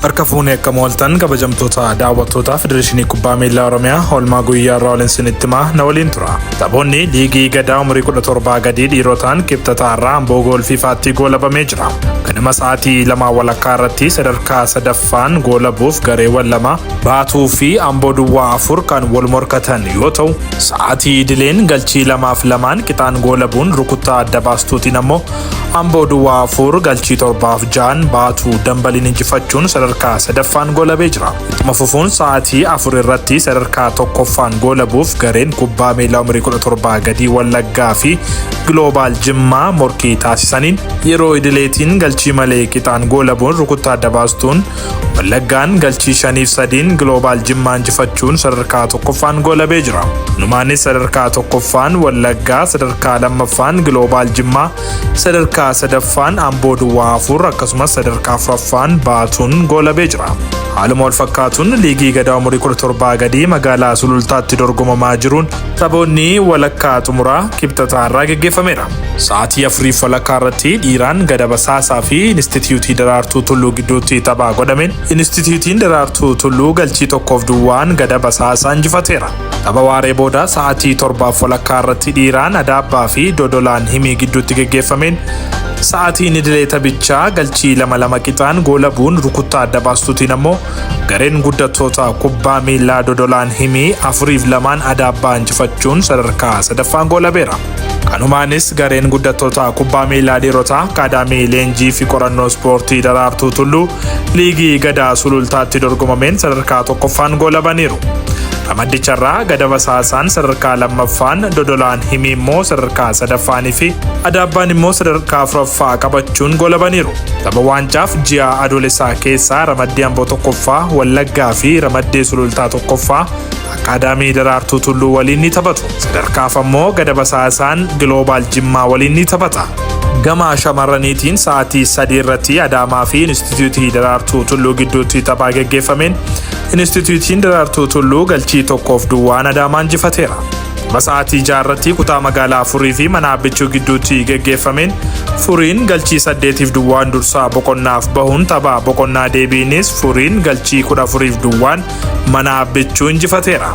Harka fuunee akkam ooltan kabajamtoota daawwattoota Federeeshinii Kubbaa Miilaa Oromiyaa oolmaa guyyaa irraa waliin isinitti himaa na waliin tura. Taphoonni liigii gadaa umurii 17 gadii dhiirotaan kibxataa irraa Amboo Goolfii Faatti goolabamee jira. Ganama sa'aatii lamaa walakkaa irratti sadarkaa sadaffaan goolabuuf gareewwan lama Baatuu fi Amboo Duwwaa 4 kan wal morkatan yoo ta'u, sa'aatii idileen galchii 2f 2n qixaan goolabuun rukuttaa adda baastuutiin ammoo Amboo Duwwaa 4 galchii 7f 6n Baatuu Dambaliin injifachuun sadarkaa sadaffaan goolabee jira. Ittuma fufuun sa'aatii 4 irratti sadarkaa tokkoffaan goolabuuf gareen kubbaa miilaa umurii 17 gadii Wallaggaa fi Giloobaal Jimmaa morkii taasisaniin yeroo idileetiin galchii malee qixaan goolabuun rukuttaa adda baastuun Wallaggaan galchii 5f 3n Giloobaal Jimmaa injifachuun sadarkaa tokkoffaan goolabee jira. Kanumaanis sadarkaa tokkoffaan Wallaggaa, sadarkaa lammaffaan Giloobaal Jimmaa, sadarkaa sadaffaan Amboo Duwwaa 4 akkasumas sadarkaa afuraffaan Baatuun goolabee jira. Haaluma walfakkaatuun liigii gadaa umurii 17 gadii magaalaa Sulultaatti dorgomamaa jiruun taphoonni walakkaa xumuraa kibxataa irraa geggeeffameera. Sa'aatii afuriif walakkaa irratti dhiiraan Gada Basaasaa fi Inistitiyuutii Daraartuu Tulluu gidduutti tapha godhameen Inistitiyuutiin Daraartuu Tulluu galchii tokkoof duwwaan Gada Basaasaa injifateera. Tapha waaree booda sa'aatii torbaaf walakkaa irratti dhiiraan Adaabbaa fi Dodolaan Himii gidduutti geggeeffameen sa'aatiin idilee taphichaa galchii 2-2 qixaan goolabuun rukuttaa adda baastuutiin ammoo Gareen guddattoota kubbaa miillaa Dodolaan Himii 4f 2n Adaabbaa injifachuun sadarkaa sadaffaan goolabeera. Kanumaanis gareen guddattoota kubbaa miillaa dhiirotaa Akkaadaamii Leenjii fi Qorannoo Ispoortii Daraartuu Tulluu Liigii Gadaa Sulultaatti dorgomameen sadarkaa tokkoffaan goolabaniiru. Ramaddicharraa Gada Basaasaan sadarkaa lammaffaan, Dodolaan Himii immoo sadarkaa sadaffaanii fi Adaabbaan immoo sadarkaa afuraffaa qabachuun goolabaniiru. Tapha waancaaf ji'a Adoolessaa keessaa ramaddii Amboo 1ffaa, Wallaggaa fi ramaddii Sulultaa 1ffaa Akkaadaamii Daraartuu Tulluu waliin ni taphatu. Sadarkaaf ammoo Gada Basaasaan Giloobaal Jimmaa waliin ni taphata. Gama shamarraniitiin sa'aatii 3 irratti Adaamaa fi Inistitiyuutii Daraartuu Tulluu gidduutti taphaa geggeeffameen Inistitiyuutiin Daraartuu Tulluu galchii 1f duwwaan Adaamaa injifateera. Tapha sa'aatii 6 irratti kutaa magaalaa Furii fi mana Abbichuu gidduutti geggeeffameen Furiin galchii 8f duwwaan dursaa boqonnaaf bahuun tapha boqonnaa deebiinis Furiin galchii 14f duwwaan mana Abbichuu injifateera.